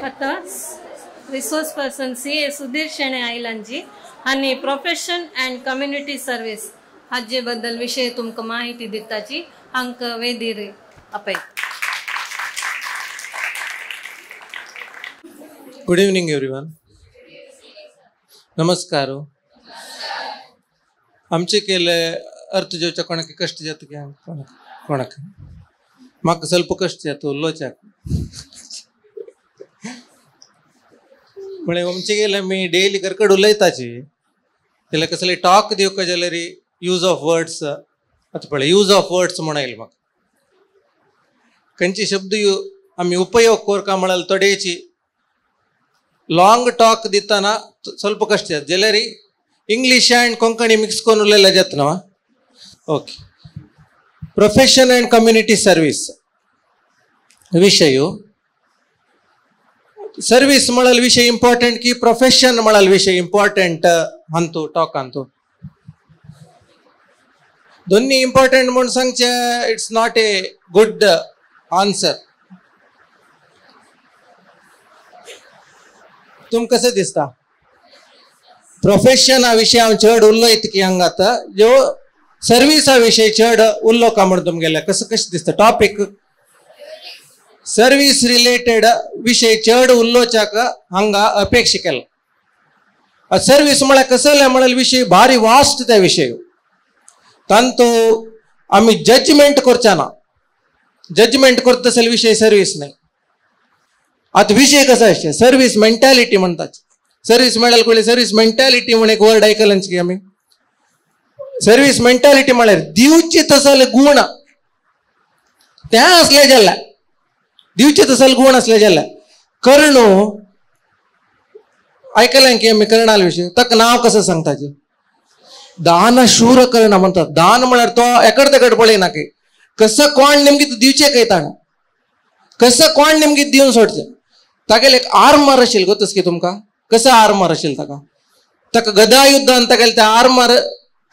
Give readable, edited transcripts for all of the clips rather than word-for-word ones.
आता resource person CA Sudhir Shenoy आयलांजी आनी profession and community service हाजे बद्दल विषय तुमकां माहिती दिताची हांकां वेदीर आपय. Good evening everyone. नमस्कार. आमचे केले अर्थ जेवच्या कोणाक कष्ट जाता कोणाक म्हाका ಸ್ವಲ್ಪ कष्ट जाता उलोवच्याक. म्हळ्यार आमचे गेले मी डेली करकड उलयताची जाल्यार कसले टॉक दिवका जाल्यार यूज ऑफ वर्ड्स. आतां पळय यूज ऑफ वर्ड्स म्हूण आयलें म्हाका. खंयचे शब्द आमी उपयोग करका म्हळ्यार थोडेची लांग टॉक दितना ಸ್ವಲ್ಪ कष्ट जाता. जाल्यार इंग्लीश अँड कोंकणी मिक्स करून उलयल्यार जाता न्हू. Okay. Profession and community service विषय. सर्वीस म्हळ्यार विषय इम्पॉर्टंट की प्रोफेशन म्हळ्यार विषय इम्पॉर्टंट अंतू टॉक अंतू दोन्ही इम्पॉर्टंट म्हूण सांगचे it's not a good answer. तुमकां कशें दिसता? प्रोफेशना विशय हांव चड उलयत की हांगा आतां ज्यो सर्विसा विशय चड उलोवका म्हूण तुमगेलें कसं कशें दिसता? टॉपीक सर्वीस रिलेटेड विशय चड उलोवच्याक हांगा अपेक्षा केला. सर्वीस म्हळ्यार कसले म्हळ्यार विशय भारी वास्ट त्या विशय तांतू आमी जजमेंट करचे ना. जजमेंट करता जाल्यार विशय सर्वीस न्हय. आतां विशय कसो आसचे सर्वीस मेंटॅलिटी म्हणटात. सर्वीस म्हळ्यार कळ्ळें सर्वीस मेंटॅलिटी म्हूण एक वर्ड आयकलांच की आमी. सर्वीस मेंटॅलिटी म्हळ्यार दिवचे तसले गूण ते आसले जाल्यार दिवचे तसले गूण आसले जाल्यार कर्ण आयकलें की आमी कर्णाल विशय ताका नांव कसं सांगताचे दानशूर कर्ण म्हणतात. दान म्हळ्यार तो एकड तेकड पळयना की कसं कोण नेमकी दिवचे काय ताणें कसं कोण नेमकी दिवन सोडचें. तागेले एक आर्मर आशिल्लें गोतस की तुमकां कसं आर्मर आशिल्लें ताका ताका गदा युद्धान तागेले ते आर्मर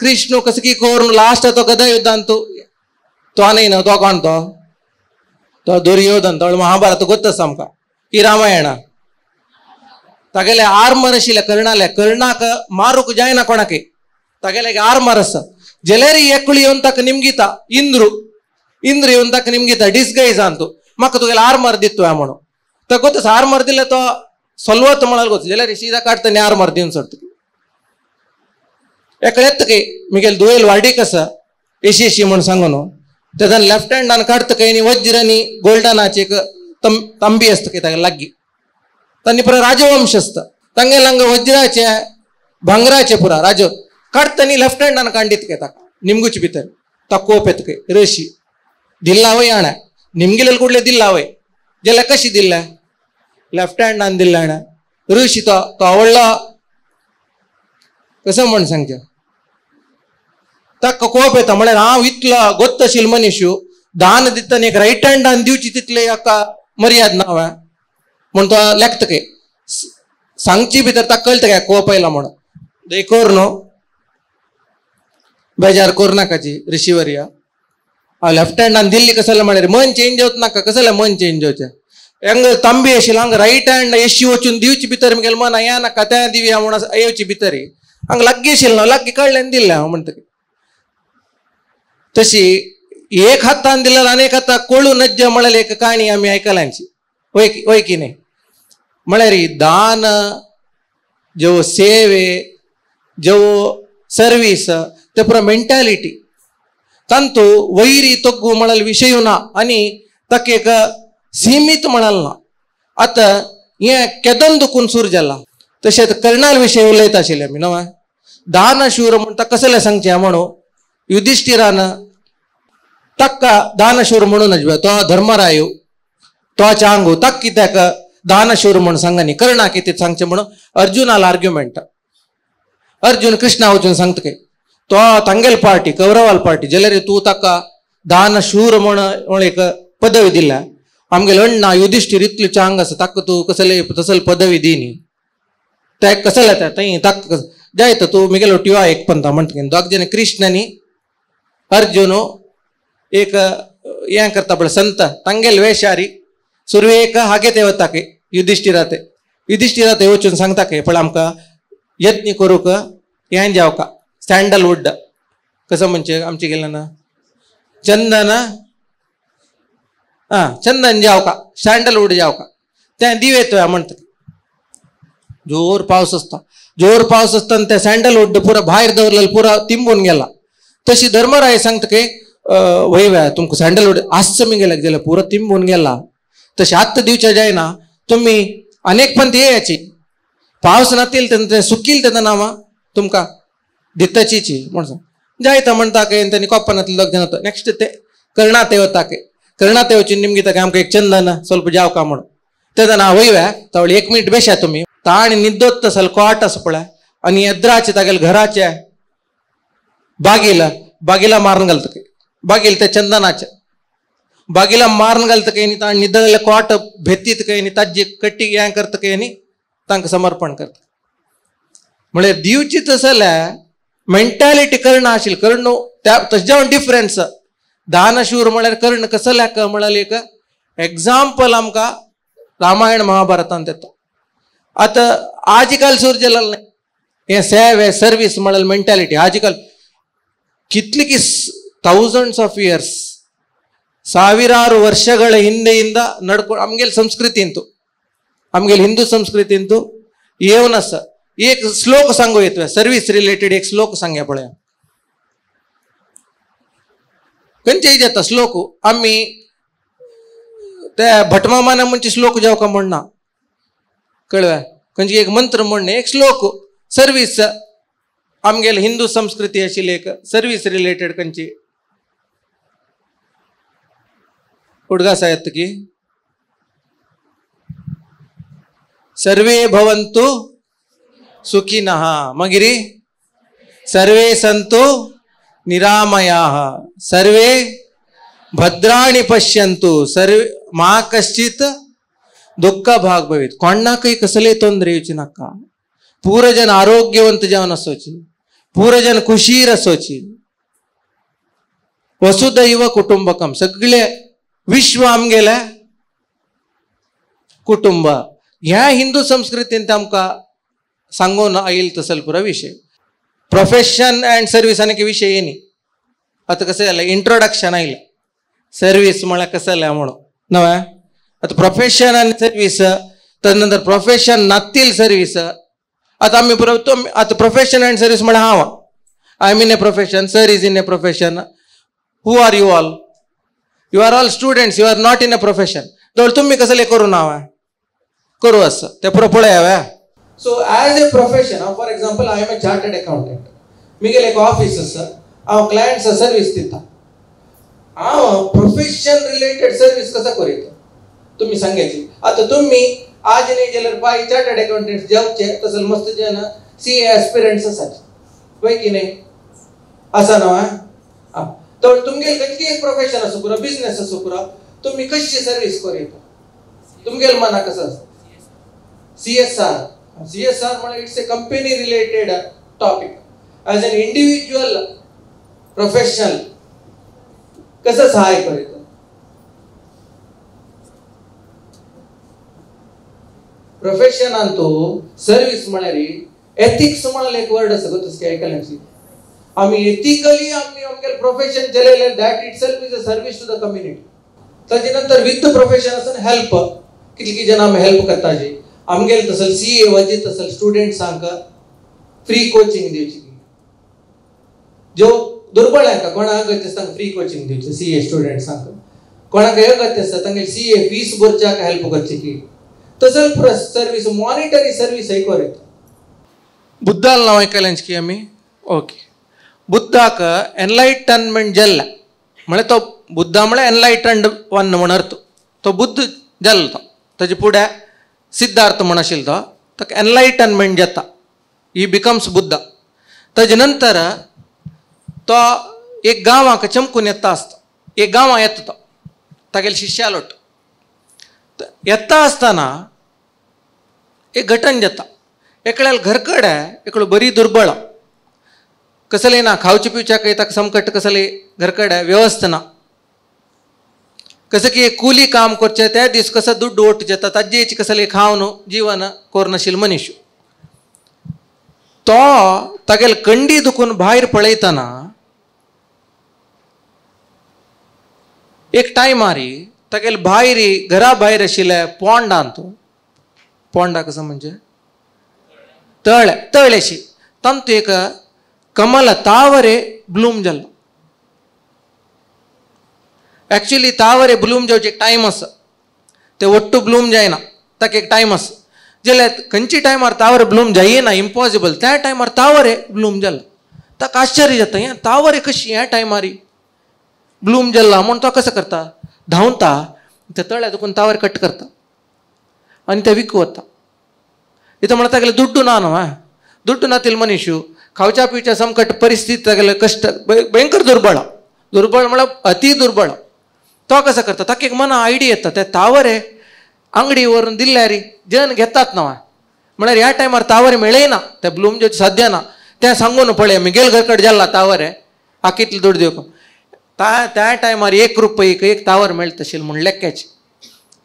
कृष्ण कसं की करून लास्ट तो गदा युद्धान तो तो न्हय न्हू तो कोण तो तो दुर्योधन तो महाभारत गोतस आमकां की रामायणा. तागेले आर्मर आशिल्लें कर्णाले कर्णाक मारूंक जायना कोणाक तागेले एक आर्मर आसा. जाल्यार एकळी येवन ताका निमगिता इंद्र इंद्र येवन ताका निमगिता डिसगायजान तो म्हाका तुगेले आर्मर दिता म्हणून. ताका गोतस आर्मर दिलें तो सलवत म्हळ्यार गोत जाल्यार शिदा काडटा आनी आर्मर दिवन सोडटा. एकळे येता की मिगेल दुयेल वार्डीक आसा एशी एशी म्हूण सांगू न्हू तेजान लेफ्ट हँडान काडटा काय आनी वज्र आनी गोल्डनाची एक तांबी आसता की ताका लागीं तांणी पुरा राजवंश आसता तांगेले हांगा वज्राचे भांगराचे पुरा राज काडटा आनी लेफ्ट हँडान कांडीत काय ताका निमगुचे भितर ताका कोप येता काय रशी दिल्ला वय आणा निमगेले कुडले दिल्ला वय जाल्यार कशी दिल्ला लेफ्ट हँडान दिल्ला आणा ऋषी तो तो आवडलो कसं म्हण सांगचें ताका कोप येता म्हळ्यार हांव इतलो गोत्तशील मनीस दान दितना एक रायट हँडान दिवची तितले एका मर्याद ना म्हूण तो लेखता काय सांगची भितर ताका कळटा काय कोप आयला म्हणून. देख न्हू बेजार करू नाकाची ऋषीवर्य हांव लेफ्ट हँडान दिल्ली कसले म्हळ्यार मन चेंज जावच नाका कसलें मन चेंज जावचें हांगा तांबी आशिल्लें हांगा रायट हँड एशी वचून दिवची भितर मुगेलें मन या नाका त्या दिवया म्हूण येवची भितर हांगा लागीं आशिल्लें हांव लागीं काडलें आनी दिल्लें हांव म्हणटा. तशी एक हातान दिल्यार आनी एक हाताक कोळू नज्ज म्हळ्यार एक काणी आमी आयकल्यांची वय वय की न्ही. म्हळ्यार दान ज्यो सेवे ज्यो सर्वीस ते पुरा मेंटॅलिटी तांतू वैरी तोग्गू म्हळ्यार विशय ना आनी ताका एक सीमित म्हणाल ना. आतां हें केदन दुखून सूर जाला तशेंच कर्णाल विशय उलयता आशिल्ले आमी न्हू. दानशूर म्हणटा कसलें सांगचें म्हणून युधिष्ठिरान ताका दानशूर म्हणून तो धर्मराय तो चांगू ताका कित्याक दानशूर म्हूण सांगनी कर्णा कितें सांगचें म्हणून अर्जुनाल आर्ग्युमेंट. अर्जुन कृष्णा वचून सांगता काय तो तांगेल पार्टी कौरवाल पार्टी जाल्यार तूं ताका दानशूर म्हूण एक पदवी दिल्या आमगेले अण्णा युधिष्ठिर इतलो चांग आसा ताका तूं कसले तसले पदवी दी न्ही ते कसले येता थंय ताका जायत तूं मिगेलो टिवा एक पंता म्हणटा. दोग जाण कृष्ण आनी अर्जुन एक हें करता पळय संत तांगेले वेशारी सुरवेक हागे ते वता की युधिष्ठिरा ते युधिष्ठिरा ते वचून सांगता की पण आमकां यत्न करूंक हें जावका सँडलवूड कसं म्हणजे आमचे गेलं ना चंदन हां चंदन जावका सँडलवूड जावका त्या दिव येतोय म्हणटा. जोर पावस असता, जोर पावस असताना त्या सँडलवूड पुरा भायर दवरलेलं पुरा तिंबून गेला. तशी धर्मराय सांगता की वय वया तुमकां सँडलवूड आसचो मी गेला जाल्यार पुरा तिंबून गेला. तशें आत्तां दिवच्या जायना तुमी अनेक पण याची पावस नातील तेन्ना सुकील तेन्ना नांवां तुमकां दिताचीची म्हण सांग जायता म्हणटा की तेणी कोपनांतले दोग जाण नेक्स्ट ते कर्णाते वता की कर्णाते वचून निमगी ताका आमकां एक चंदन ಸ್ವಲ್ಪ जावका म्हणून तेन्ना ना वय व्या तावळ एक मिनिट बेशा तुमी ताणी निद्दोत तसल कॉट आसा पळय आनी येद्राचे तागेले घराचे बागीला बागीला मारून घालता की बागील ते चंदनाचे बागीला मारून घालता काय न्ही ताणें निदळ्ळे कॉट भेतीत काय न्ही ताजी कट्टी हें करता काय न्ही तांकां समर्पण करता. म्हळ्यार दिवची तसल्या मेंटालिटी कर्ण आशिल्ली कर्ण त्या तशें जावन डिफरन्स दानशूर म्हळ्यार कर्ण कसल्याक म्हळ्यार एक एग्जाम्पल आमकां रामायण महाभारतांत येता. आतां आजकाल सूर जालें हें सेवे सर्वीस म्हळ्यार मेंटालिटी आजकाल कितली की ಥೌಸಂಡ್ಸ್ ಆಫ್ ಇಯರ್ಸ್ ಸಾವಿರಾರು ವರ್ಷಗಳ ಹಿಂದೆಯಿಂದ ನಡ್ಕೊಂಡು ಆಮ್ಗೆಲ್ ಸಂಸ್ಕೃತಿ ಇಂತು ಆಮ್ಗೆಲ್ ಹಿಂದೂ ಸಂಸ್ಕೃತಿ ಇಂತು ಏವನಸ एक श्लोक सांगू येतोय सर्वीस रिलेटेड एक श्लोक सांगे पळय खंयचे जाता श्लोक आमी त्या भटमामाना म्हणजे श्लोक जावका म्हणना कळव्या खंयचे एक मंत्र म्हणणे एक श्लोक सर्वीस आमगेल हिंदू संस्कृती आशिल्ली एक सर्वीस रिलेटेड खंयची उडगास येत की सर्वे भवन्तु सुखिनः मागीर सर्वे संतु निरामयाः सर्वे भद्राणि पश्यन्तु सर्वे मा कश्चित् दुःख भाग भवेत्. कोणाकय कसलेय तोंदरे येवची नाका, पूरा जन आरोग्यवंत जावन आसोची, पूरा जन खुशीर आसोची. वसुदैव कुटुंबकम सगळे विश्व आमगेले कुटुंब. ह्या हिंदू संस्कृतीन आमकां सांगून आयल तसल पुरा विषय प्रोफेशन अँड सर्वीस आनी विषय येनी. आतां कसं जालें इंट्रोडक्शन आयलें सर्वीस म्हळ्यार कसं जालें म्हणून नव्या आतां प्रोफेशन आनी सर्वीस तदनंतर प्रोफेशन नातील सर्वीस. आतां आमी आतां प्रोफेशन अँड सर्वीस म्हळ्यार हांव I am in a profession, sir is in a profession. Who are you all? You are all students, you are not in a profession. तर तुम्ही कसले करू ना करू असं ते पुरो पळया. So as a profession, for example I am a chartered accountant. मिगेले एक ऑफिस आसा, हांव क्लायंट्स सर्वीस दिता. हांव प्रोफेशन रिलेटेड सर्वीस कसो करीत तुमी सांगायची. आतां तुमी आज न्ही जाल्यार पाय चार्टर्ड अकाउंटंट जावचे तसले मस्त जन सी ए एस्पिरंट्स आसाचे वय की न्ही आसा न्हू. आं तर तुमगेले खंयची एक प्रोफेशन आसूं पुरो बिजनेस आसूं पुरो तुमी कशी सर्वीस करीत तुमगेले मना कसो आसा. C S R C S R म्हळ्यार it's a company related topic. As an individual professional कसं सहाय्य करीत. प्रोफेशनान तो सर्वीस म्हळ्यार एथिक्स म्हळ्यार एक वर्ड आसा गो तसकें आयकलें. आमी एथिकली आमी आमगेले profession चलयलें that itself is a service to the community. ताजे नंतर विथ प्रोफेशन आसून हेल्प कितली जाणां आमी हेल्प करता जी आमगेले तसल सी ए वजीत तसल स्टुडंट्सांक फ्री कोचिंग दिवची ज्यो दुर्बळ हांकां कोणाक अगत्य आसता फ्री कोचिंग दिवची सी ए स्टुडंट्सांक कोणाक अगत्य आसता तांगेले सी ए फीस भरच्याक हेल्प करची की तसल पुरो सर्वीस मॉनिटरी सर्वीस ही करीत. बुद्धाल नांव आयकलें की आमी ओके. बुद्धाक एनलायटनमेंट जाल्लें म्हळ्यार तो बुद्धा म्हळ्यार एनलायटन्ड वन म्हण अर्थ तो बुद्ध जाल्लो तो ताजे फुडें सिद्धार्थ म्हण आशिल्लो तो ताका एनलायटनमेंट जाता ही बिकम्स बुद्धा. ताजे नंतर तो एक गांवाक चमकून येता आसता एक गांवां येता तो तागेले शिष्यालोट येता आसतना एक घटन जाता एकल्याल घर कडेन एकलो बरी दुर्बळ कसलें ना खावचे पिवच्याक ताका संकट कसलें घर कडेन व्यवस्था ना कसं की एक कुली काम करचें त्या दीस कसं दुड्डू ओट जाता ताजेची कसले खावन जीवन कोरनशील मनीस तो तागेल कंडी दुखून भायर पळयतना एक टायमारी तागेल भायर घरा भायर आशिल्ले पोंडान तो पोंडा कसं म्हणजे तळ तळेशी तांतू एक कमल तावरे ब्लूम जालो. ॲक्च्युली तावरे ब्लूम जावचे एक टायम आसा ते ಒಟ್ಟು ब्लूम जायना ताका एक टायम आसा जाल्यार खंयच्या टायमार तावरे ब्लूम जायना इम्पॉसिबल त्या टायमार तावरे ब्लूम जालो ताका आश्चर्य जाता हें तावरे कशी ह्या टायमारी ब्लूम जाल्ला म्हूण तो कसो करता धांवता त्या तळ्या दुखून तावर कट करता आनी ते विकू वता. इथं म्हणता तागेले दुड्डू ना न्हू दुड्डू नातील मनीशू खावच्या पिवच्या संकट परिस्थिती तागेले कश्ट भयंकर दुर्बळ दुर्बळ म्हळ्यार अति दुर्बळ. तो कसो करता ताका एक मना आयडिया येता ते तावरे आंगडी व्हरून दिल्यार जन घेतात न्हू म्हळ्यार ह्या टायमार तावरे मेळयना ते ब्लूम जावचे साध्य ना तें सांगून पळय मिगेल घरकड जाल्ला तावरे हा कितले दुड्डू दिवप त्या टायमार 1 रुपये एक तावर मेळटा आशिल्लें म्हूण लेख्याचे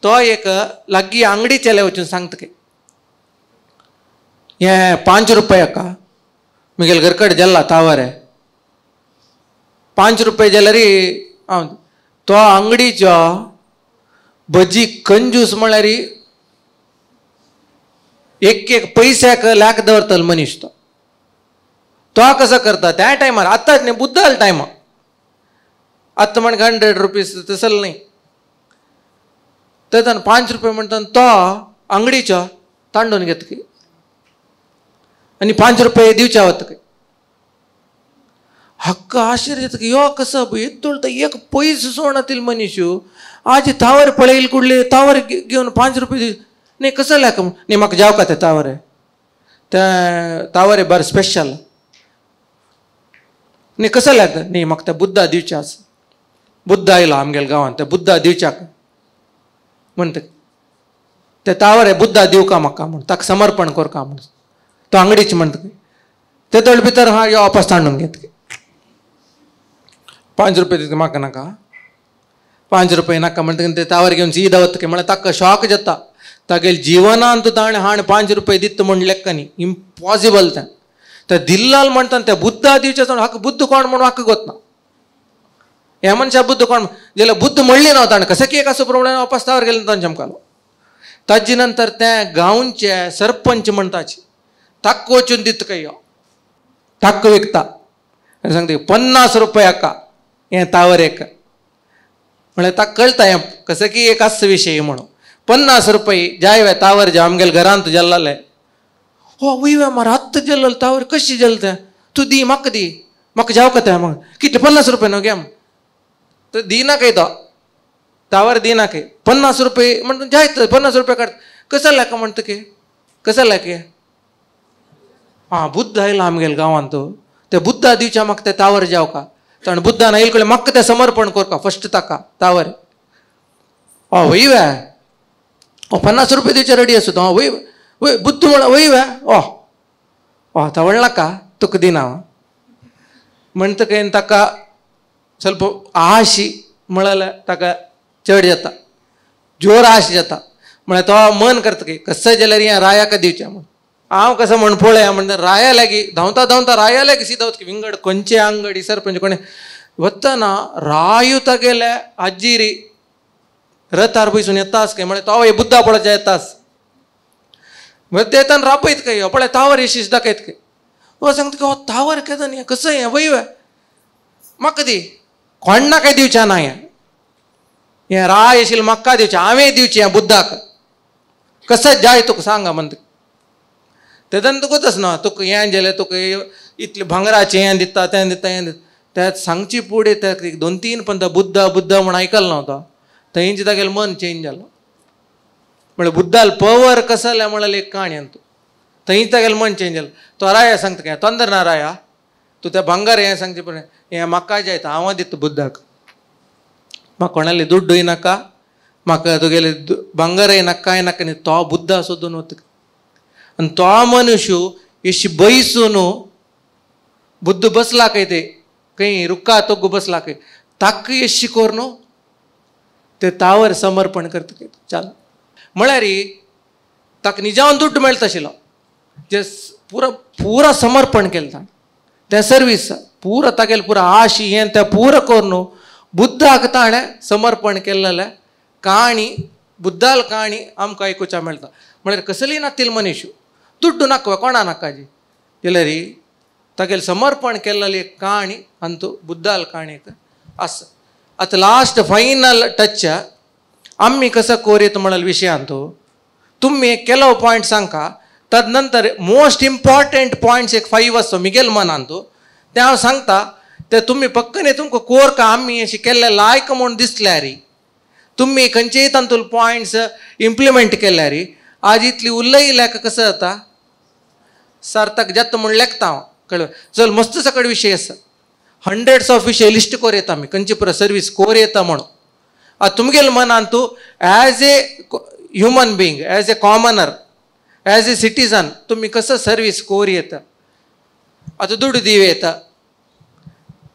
तो एक लागीं आंगडी चेले वचून सांगता की हें 5 रुपयाक मिगेल घरकड जाल्ला तावर 5 रुपये जाल्यार हांव तो आंगडीचो भजी कंजूस म्हळ्यार एक एक पयश्याक लाख दवरतलो मनीस तो तो कसो करता त्या टायमार आतांच न्ही बुद्धाल टायमार आतां म्हण 100 रुपीज तसले न्ही तेन्ना 5 रुपये म्हणटा तो आंगडीचो तांडून घेता की आनी 5 रुपये दिवच्या वता की हक्क आश्चर्य जाता की यो कसो येतोळ एक पयस सोडनातील मनीशू आज तावर पळयल कुडले तावर घेवन 5 रुपये दिव न्ही कसो लायक न्ही म्हाका जावं का ते तावर त्या तावर बरें स्पेशल न्ही कसो लागता न्ही म्हाका त्या बुद्धा दिवचे आसा बुद्धा आयलो आमगेल्या गांवांत त्या बुद्धा दिवच्याक म्हणटा ते तावर बुद्धा दिवका म्हाका म्हूण ताका समर्पण करका म्हूण तो आंगडीच म्हणटा ते तळ भितर हा यो वापस तांडून घेत 5 रुपये दिता म्हाका नाका 5 रुपये नाका म्हणटा ते तावर घेवन सीदा वता म्हळ्यार ताका शॉक जाता तागेले जिवनांत ताणें हाण 5 रुपये दिता म्हूण लेखा न्ही इम्पॉसिबल तें ते दिल्लाल म्हणटा त्या बुद्धा दिवचें हाका बुद्ध कोण म्हूण म्हाका गोतना ह्या मनशा बुद्ध कोण जाल्यार बुद्ध म्हणली ना ताणें कशें की एक असो प्रॉब्लेम वापस तावर गेले तांच्या मुखार. ताजे नंतर त्या गांवचे सरपंच म्हणटाचे ताका वचून दिता काय ताका विकता सांगता 50 रुपयाका हें तावर एक म्हळ्यार ताका कळटा हें कसं की एक आसा विशय म्हणून 50 रुपये जाय वे तावर जे आमगेले घरांत जल्लाले हो वय वे मार आत्त जल्लल तावर कशी जलता तूं दी म्हाका दी म्हाका जावं का तें मग कितले 50 रुपये न्हू घे तर दिना काय तो तावर दिना काय 50 रुपये म्हणटा जाय 50 रुपये काड कसं लायक म्हणटा की कसं लायक आं बुद्ध आयला आमगेले गांवांत ते बुद्धा दिवच्या म्हाका ते तावर जावं का ताणें बुद्धान आयल कडेन म्हाका तें समर्पण करका फस्ट ताका तावर हय वय वे 50 रुपये दिवचे रेडी आसो तो वय वय बुद्ध म्हण वय वे ओ तवळ नाका तुका दिना म्हणटा काय ताका ಸ್ವಲ್ಪ आशी म्हळ्यार ताका चड जाता जोर आश जाता म्हळ्यार तो मन करता की कसं जाल्यार हें रायाक दिवचें म्हूण हांव कसं म्हण पळया म्हणटा राया लागीं धांवता धांवता राया लागीं सीधा वता विंगड खंयचे आंगडी सरपंच कोणें वतना रायू तागेले आजिरी रथार बसून येतास काय म्हळ्यार तो बुद्धा पळोवच्या येतास ते येताना राबयत काय पळय तावर येशीस दाखयत काय हो सांगता की हो तावर केदो न्ही कसं हें वय म्हाका दी कोण ना काय दिवचें ना हें हें राय आशिल्लें म्हाका दिवचें हांवें दिवचें हें बुद्धाक कसं जाय तुका सांगा म्हणटा तेन्ना तुका ना तुका हें जालें तुका इतलें भांगराचें हें दिता तें दिता हें दिता त्या सांगची फुडें त्या 2-3 पंदा बुद्धा बुद्धा म्हूण आयकलें नव्हता थंयच तागेलें मन चेंज जालो म्हळ्यार बुद्धाल पवर कसं जालें म्हळ्यार एक काणी तूं थंयच तागेलें मन चेंज जालें तो राया सांगता काय तोंदर ना राया तूं त्या भांगर हें सांगचें पडलें हें म्हाका जाय हांव दिता बुद्धाक म्हाका कोणाले दुड्डूय नाका म्हाका तुगेले भांगरय नाका कांय नाका न्ही तो बुद्धा सोदून वता आनी तो मनुष्य एशी बैसून बुद्ध बसला काय ते खंय रुखा तोग्गू बसला काय ताका एशी करून ते तावर समर्पण करता चाल म्हळ्यार ताका निजावन दुड्ड मेळटा आशिल्लो जे पुरा पुरा समर्पण केलें ताणें तें सर्वीस पुरा तागेलें पुरा आशी हें तें पुरा करून बुद्धाक ताणें समर्पण केल्लें काणी बुद्धाल काणी आमकां आयकुच्या मेळटा. म्हळ्यार कसलीय नातील मनीस दुड्डू नाका कोणा नाका जी जाल्यार तागेलें समर्पण केल्लेली एक काणी अंतू बुद्धाल काणी आसा. आतां लास्ट फायनल टच आमी कसो कोरयत म्हळ्यार विशयांत तुमी केलो पॉयंट सांगका तद नंतर मोस्ट इम्पॉर्टंट पॉयंट्स एक 5 आसतो मिगेल मनांत ते हांव सांगता ते तुमी पक्कने तुमकां कोर का आमी अशें केल्ले लायक म्हूण दिसल्यार तुमी खंयचेय तातूंत पॉयंट्स इम्प्लिमेंट केल्यार आज इतली उलयल्या कसो जाता सार्थक जाता म्हूण लेखता हांव कळ्ळें. चल मस्त सकट विशय आसा हंड्रेड्स ऑफ विशय लिस्ट कोर येता आमी खंयची पुरो सर्वीस कोर येता म्हणून. आतां तुमगेले मनान तूं as a human being as a commoner as a citizen तुमी कसो सर्वीस कोर येता. आतां दुडू दिव येता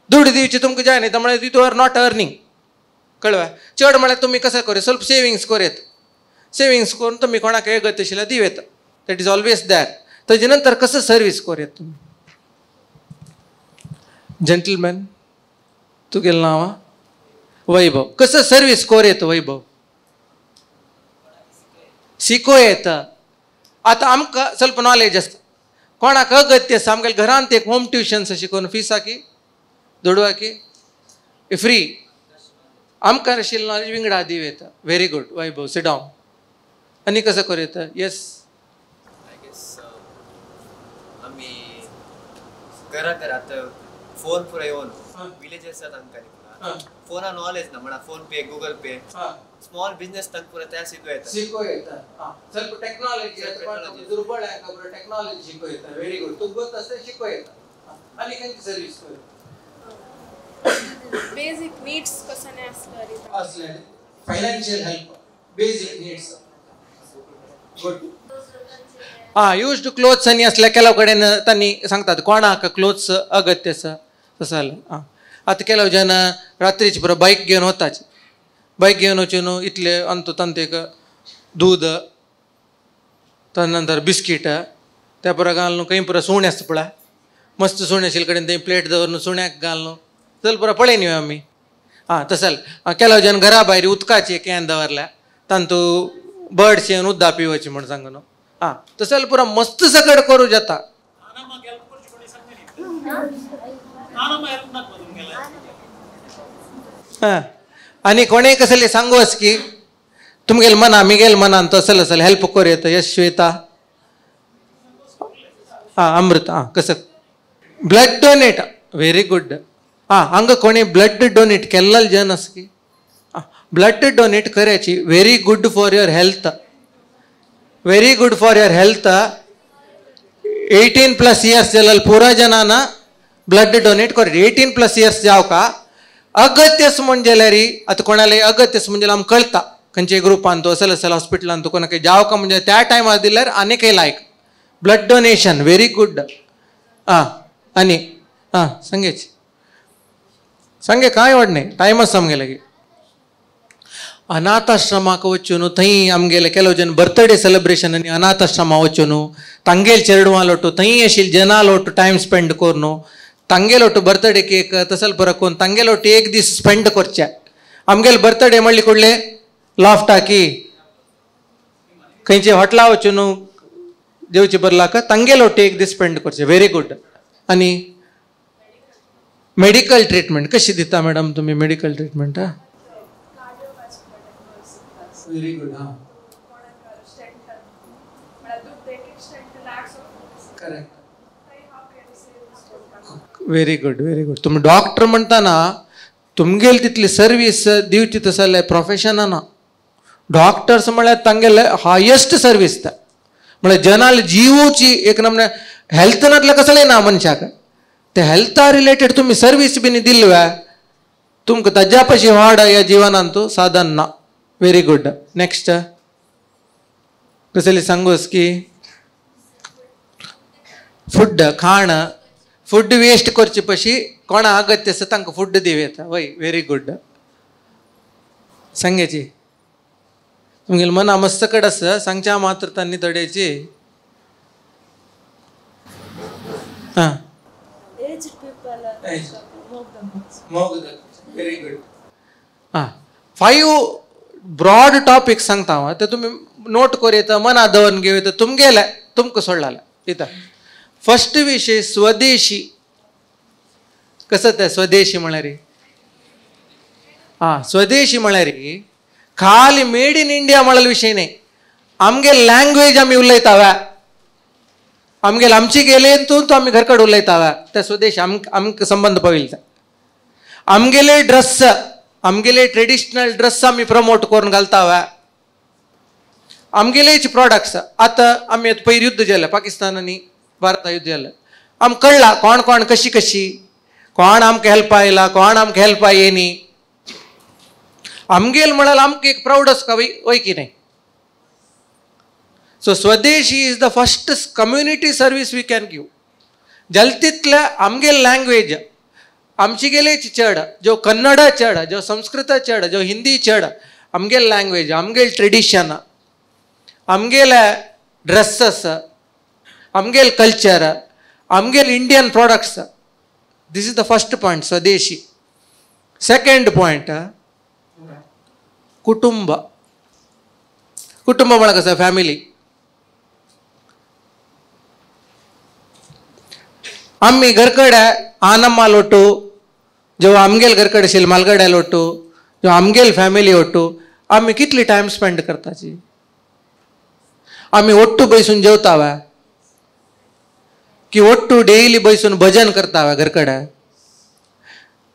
दुडू दिवची तुमकां जाय न्ही म्हळ्यार you are not earning कळ्ळें. चड म्हळ्यार तुमी कसो करूं ಸ್ವಲ್ಪ सेविंग्स कोर येता सेविंग्स करून तुमी कोणाक अगत्य आशिल्ल्यार दिव येता that is always there. ताजे नंतर कसो सर्वीस कोर येता तुमी. जंटलमॅन तुगेलें नांव वैभव कसो सर्वीस कोर येता वैभव शिको येता. आतां आमकां ಸ್ವಲ್ಪ नॉलेज आसता कोणाक अगत्य आसा आमगेल्या घरांत एक होम ट्युशन्स शिकोवन फिसाकी दुडवाकी फ्री आमकां आशिल्लें नॉलेज विंगडा दिव येता. Very good Vaibhav sit down. आनी कसो करूं येता. येस आमी घरा घरा आतां फोन पुरो येवन विलेजर्स तांकां फोना नॉलेज ना म्हणा PhonePe Google Pay small business तांकां पुरो त्या शिको येता शिको येता. ಸ್ವಲ್ಪ ಟೆಕ್ನಾಲಜಿ ದುರ್ಬळ पुरो टेक्नॉलॉजी शिको येता. व्हेरी गुड तुका गोत आसता शिको येता. आनी खंयची सर्वीस करूं बेसिक नीड्स कसने असले असले financial help basic needs good. हां यूज्ड क्लोथ्स आनी असले केलो कडेन तांणी सांगतात कोणाक क्लोथ्स अगत्य आसा तसो जाल्यार. आं आतां केलो जन रात्रीचे पुरो बायक घेवन वताचे बायक घेवन वचून न्हू इतले अंत तांतू एक दूद नंतर बिस्कीट त्या पुरो घालून खंय पुरो सुणें आसता पळय मस्त सुणें आशिल्ले कडेन थंय प्लेट दवरून सुण्याक घालून चल पुरो पळय न्हू आमी. आं तशें जालें केलो जन घरा भायर उदकाची can दवरल्या तांतू बर्ड्स येवन उदक पिवची म्हूण सांगू न्हू. आं तशें जाल्यार पुरो मस्त सकट करूं जाता. हां आनी कोणेय कसले सांगूस की तुमगेले मना मिगेले मनान तसले असले हेल्प करूं येता. यश श्वेता आं अमृत आं कसं ब्लड डोनेट व्हेरी गुड. आं हांगा कोणी ब्लड डोनेट केल्ले जन आसा की ब्लड डोनेट करायची very good for your health very good for your health. 18+ years जाल्यार पुरा जनाना ब्लड डोनेट कर 18+ इयर्स जाव का अगत्यस म्हूण जाल्यार आतां कोणाले अगत्यस म्हणजे आमकां कळटा खंयचे ग्रुपान तो असेल असेल हॉस्पिटलान तो कोणाक जाव का म्हणजे त्या टायमार दिल्यार आनीकय लायक ब्लड डोनेशन व्हेरी गुड. आं आनी आं सांगेच सांगे कांय व्हड न्ही टायम आसा आमगेले लागीं. अनाथाश्रमाक वचून थंय आमगेले केलो जन बर्थडे सेलिब्रेशन आनी अनाथाश्रमा वचून तांगेल चेडवां लोटू थंय आशिल्ले जना लोटू टायम स्पेंड करून तांगेलो लोटू बर्थडे केक तसल बरो करून तांगेलो लोटू एक दीस स्पेंड करचे. आमगेले बर्थडे म्हणले कुडले लॉफ्टाकी खंयचे हॉटला वचून जेवचे बदलाक तांगेलो लोटू एक दीस स्पेंड करचे. Very good. आनी मेडिकल ट्रिटमेंट कशी दिता मॅडम तुमी मेडिकल ट्रिटमेंट? आं व्हेरी गुड. हां correct very good very good. तुमी डॉक्टर म्हणताना तुमगेली तितली सर्वीस दिवची तसं जाल्यार प्रोफेशना ना. डॉक्टर्स म्हळ्यार तांगेले हायेस्ट सर्वीस त्या म्हळ्यार जनाल जिवची एक नमने हेल्थ नातल्यार कसलें ना मनशाक ते हेल्था रिलेटेड तुमी सर्वीस बीन दिल्ली तुमकां ताज्या पशी वाड ह्या जिवनांत साधन ना. Very good. Next कसली सांगूस की फूड खाण फूड वेस्ट करचे पशी कोणा अगत्य आसा तांकां फूड दिवं येता. वय व्हेरी गुड. सांगायची तुमगेले मना मस्त कड आसा सांगच्या मात्र तांणी थोड्याची. हां, व्हेरी गुड. हां, 5 ब्रॉड टॉपिक सांगता हांव, ते तुमी नोट करूं येता, मना दवरून घेवं येता, तुमगेले तुमकां सोडलाले येता. फर्स्ट विशय स्वदेशी. कसं ते स्वदेशी म्हळ्यार? हां, स्वदेशी म्हळ्यार खाली मेड इन इंडिया म्हळ्यार विशय न्ही. आमगे लँग्वेज आमी उलयता वा, आमगेले आमची गेले तूं आमी घर कडेन उलयता वा, ते स्वदेशी आमकां संबंद पाविल्ले. आमगेले ड्रेस, आमगेले ट्रेडिशनल ड्रेस आमी प्रमोट करून घालता वा, आमगेलेच प्रोडक्ट्स. आतां आमी आतां पयर युद्ध जालें, पाकिस्तान आनी भारता युद्ध जालें, आमकां कळ्ळा कोण कोण कशी कशी, कोण आमकां हेल्पा आयला, कोण आमकां हेल्पा येयनी. आमगेल म्हळ्यार आमकां एक प्रावड आसता वय की न्ही. सो स्वदेशी is the first community service we can give. जाले तितले आमगेल लँग्वेज आमची गेलेच चड, जो कन्नड चड, जो संस्कृत चड, जो हिंदी चड, आमगेल लँग्वेज, आमगेल ट्रेडिशन, आमगेले ड्रेसेस, आमगेल कल्चर, आमगेल Indian products. This is the first point, swadeshi. Second point कुटुंब. कुटुंब म्हळ्यार कसं? फॅमिली. आमी घरकडे आनम्मा लोटू, जो आमगेल घरकडे आशिल्ले मालगड्या लोटू, जो आमगेल फॅमिली ओटू, आमी कितली टायम स्पेंड करताची? आमी ओट्टू बैसून जेवता वा, की ओट्टू डेली बैसून भजन करता वा घरकडे?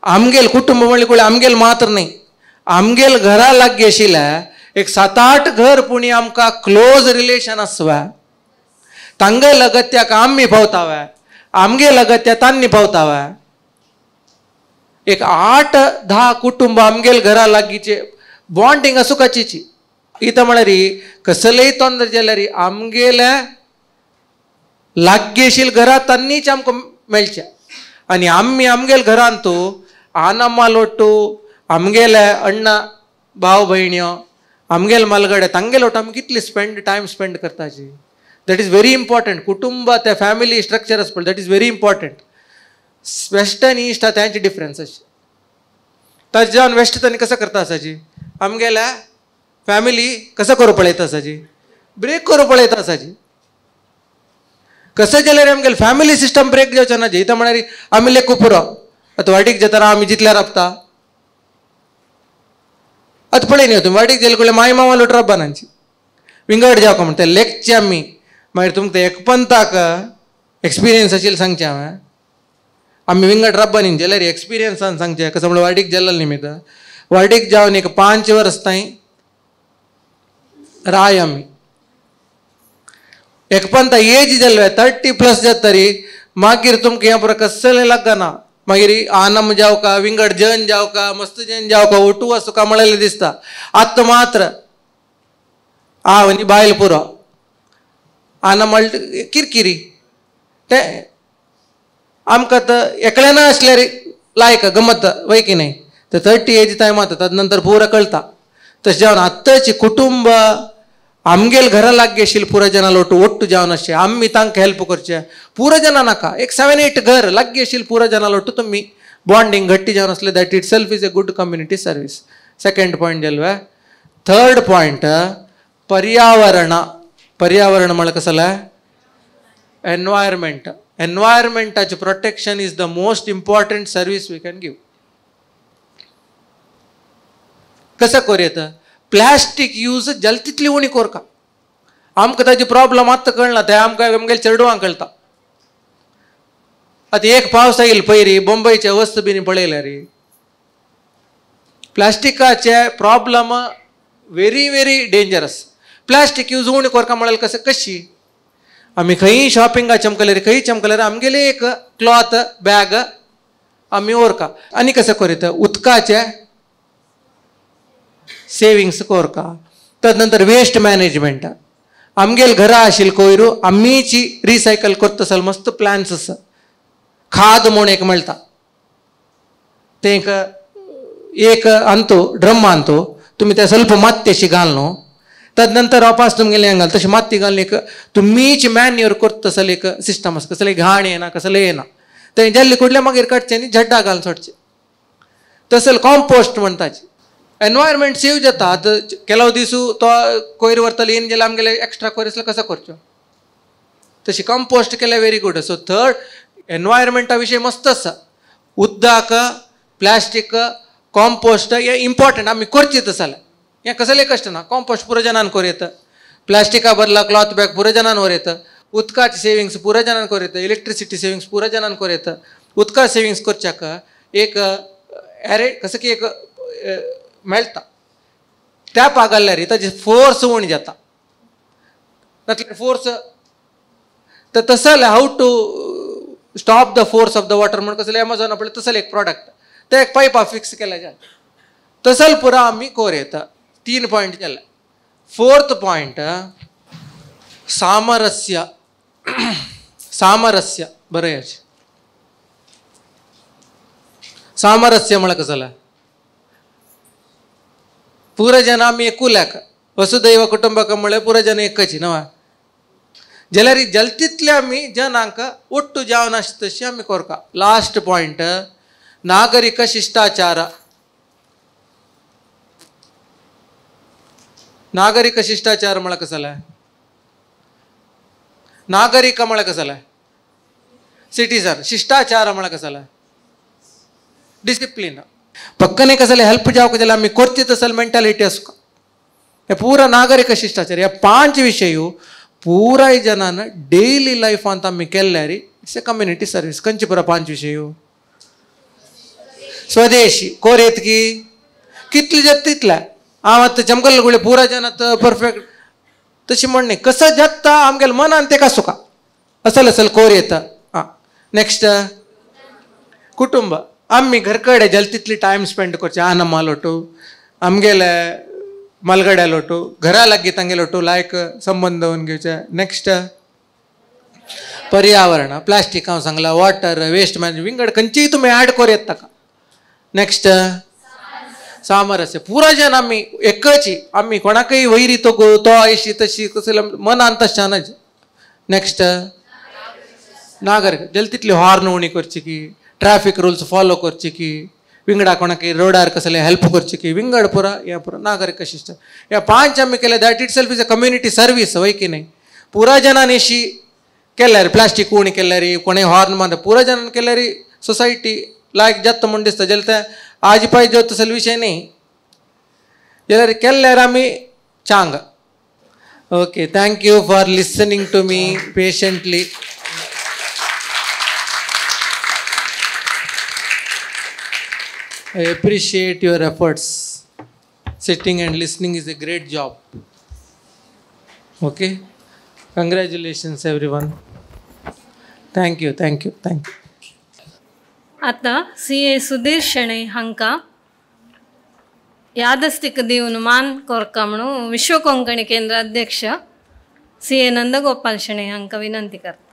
आमगेल कुटुंब म्हणले कोण आमगेल मात्र न्ही, आमगेल घरा लागीं आशिल्ले एक 7-8 घर पुणी आमकां क्लोज रिलेशन आसवा, तांगेल अगत्याक आमी पावता वा, आमगेल अगत्या तांणी पावता वा. एक 8-10 कुटुंब आमगेल घरा लागींचे बॉन्डिंग आसूकाचीची. इथं म्हळ्यार कसलेय तोंदर जाल्यार आमगेले लागीं आशिल्ले घरा तांणीच आमकां मेळचे. आनी आमी आमगेल घरांत तूं आनम्मा लोटू, आमगेले अण्णा भाव भयण्यो, आमगेल मालगडे, तांगेल लोट आमी कितली स्पेंड टायम स्पेंड करताची. That is very important. कुटुंब ते फॅमिली स्ट्रक्चर आसता पळय, that is very important. West आनी इस्ट तांचे डिफरन्स अशें. ताजे जावन वेस्ट तांणी कसं करता आसाची, आमगेल्या फॅमिली कसं करूं पळयता आसाची, ब्रेक करूं पळयता आसाची. कसं जाल्यार आमगेले फॅमिली सिस्टम ब्रेक जावचें ना. इथं म्हळ्यार आमी लेखू पुरो, आतां वाडीक जातना आमी जितल्या राबता, आतां पळय न्ही तुमी वाडीक गेले कडेन माय मामा लोट राबा नांची विंगड जावका म्हणटा लेखचे आमी. मागीर तुमकां एकपंताक एक्सपिरियन्स आशिल्लें सांगचें हांवें, आमी विंगड राबा न्ही जाल्यार एक्सपिरियन्सान सांगचें. कसं म्हणल्यार वाडीक गेल्लो निमित्त वाडीक जावन एक 5 वर्स थंय राय आमी. एकपंता एज जाल्ले 30+ जाता तरी मागीर तुमकां हें पुरो कसलें लागना. मागीर आनम जावका, विंगड जन जावका, मस्त जन जावका, ओटू आसूका म्हळ्ळें दिसता. आतां मात्र हांव आनी बायल पुरो, आनम किरकिरी तें आमकां आतां एकल्यान आसल्यार लायक गमत वय की न्ही. तर 30 एज टायम आतां ताजे नंतर पुरो कळटा. तशें जावन आतांची कुटुंब आमगेल घरा लागीं आशिल्ले पुरो जाणां लोटू ओट्टू जावन अशें आमी तांकां हेल्प करचें. पुरो जाणां नाका, एक 7-8 घर लागीं आशिल्ले पुरो जाणां लोटू तुमी बॉन्डिंग घट्टी जावन आसलें, that itself is a good community service. Second point जालो. थर्ड पॉयंट पर्यावरण. पर्यावरण म्हळ्यार कसलें? Environment. एनवायरमेंटाचें protection is the most important service we can give. कसं करूं येता? प्लास्टीक यूज जाता तितली उणी कोरका. आमकां ताजी प्रॉब्लम आतां कळना, ते आमकां आमगेले चेडवांक कळटा. आतां एक पावस आयलो पयरी बॉम्बेचे वस्त बीन पळयल्यार प्लास्टिकाचे problem very very dangerous. Plastic use उणी कोरका म्हळ्यार कसं कशी आमी खंयी शॉपिंगा चमकल्यार खंयी चमकल्यार आमगेले एक क्लॉथ बॅग आमी व्हरका. आनी कसं करीत उदकाचे सेविंग्स कोरका. तदनंतर वेस्ट मॅनेजमेंट. आमगेल घरा आशिल्ले कोयर आमीची रिसायकल करता आसल मस्त प्लान्स आसा. खाद म्हूण एक मेळटा, तें एक अंतो ड्रम अंतो तुमी ते ಸ್ವಲ್ಪ मात्तेशी घाल न्हू तद नंतर वापस तुमगेले हांगा घाल तशी माती घालून एक तुमीच मॅन्युअर करता तसले एक सिस्टम आसा कसले घाण येना कसले येना ते जल्ली कुडले मागीर काडचे आनी झड्डा घालून सोडचे तसल कॉम्पोस्ट म्हणटाचे एनवायरमेंट सेव जाता. आतां केलाव दिसू तो कोयर व्हरतलो येन जाल्यार आमगेले एक्स्ट्रा कोयर आसल्यार कसो करचो तशी कंपोस्ट केल्यार व्हेरी गुड. सो थर्ड एनवायरमेंटा विशय मस्त आसा. उदक प्लास्टीक कॉम्पोस्ट हे इम्पॉर्टंट आमी करचें तशें जाल्यार हें कसलें कश्ट ना. कॉम्पोस्ट पुरो जनान करूं येता, प्लास्टिका बदला क्लॉथ बॅग पुरो जनान व्हर येता, उदकाचे सेविंग्स पुरो जनान करूं येता, इलेक्ट्रिसिटी सेविंग्स पुरो जनान करूं येता. उदका सेविंग्स करच्याक एक एरे कसं की एक मेळटा टॅप घाल्यार ताजी फोर्स उणी जाता नातल्यार फोर्स तर तसं जाल्यार how to stop the force of the water म्हण कसले एमेझॉन पळय तसले एक प्रोडक्ट ते एक पायपा फिक्स केल्या जाय तसल पुरा आमी कोर येता. 3 पॉयंट जाले. Fourth point सामरस्य. सामरस्य बरें सामरस्य म्हळ्यार कसं जालें पुरा जन आमी एकूल्याक वसुदैव कुटुंबकम म्हळ्यार पुरा जन एकच न्हय जाल्यार जलतीतले आमी जनांक ಒಟ್ಟು जावन आसता तशी आमी करता. लास्ट पॉयंट नागरिक शिष्टाचार. नागरिक शिष्टाचार म्हळ्यार कसं जालें नागरिक म्हळ्यार कसं जालें सिटीजन शिष्टाचार म्हळ्यार कसं जालें डिसिप्लीन. पक्कने कसले हेल्प जावंक जाल्यार आमी करची तसल मेंटालिटी आसता. हे पुरा नागरिक शिष्टाचार ह्या 5 विशय पुराय जनान डेली लायफांत आमी केल्यार it's a community service. खंयचे पुरा 5 विशय स्वदेशी कोरेत की कितले जाता तितले हांव आतां जमकल गुळे पुरा जन आतां परफेक्ट तशी म्हणणे कसं जाता आमगेले मनान तेका सुका असल असल कोर येता. आं नेक्स्ट कुटुंब. आमी घर कडेन जाता तितली टायम स्पेंड करचे आनम्मा लोटू आमगेले मलगड्या लोटू घरा लागीं तांगे लोटू लायक संबंद दवरून घेवचे. नेक्स्ट पर्यावरण प्लास्टीक हांव सांगलां वॉटर वेस्ट मॅनेजमेंट विंगड खंयचीय तुमी ऍड करूं येता ताका. नेक्स्ट सामरस्य पुरा जन आमी एकच आमी कोणाकय वैरी तो तो अशी तशी कसले मनान तशें नज. नेक्स्ट नागरिक जाता तितली हॉर्न उणी करची की ट्रॅफिक रुल्स फॉलो करची की विंगडा कोणाकय रोडार कसले हेल्प करची की विंगड पुरा ह्या पुरा नागरिक शिष्ट ह्या 5 आमी केल्या that itself is a community service वय की न्हय. पुरा जनान अशी केल्यार प्लास्टीक उणी केल्यार कोणें हॉर्न मारता पुरा जनान केल्यार सोसायटी लायक जाता म्हूण दिसता. जाल्यार तें आज पायजे तसलो विशय न्ही जाल्यार केल्यार आमी चांग. Okay thank you for listening to me patiently. I appreciate your efforts. Sitting and listening is a great job. Okay? Congratulations everyone. Thank you, thank you, thank you. आतां CA Sudhir Shenoi हांकां यादस्तीक दिवन मान कोरका म्हणून विश्व कोंकणी केंद्र अध्यक्ष CA Nandgopal Shenoi हांकां विनंती करता.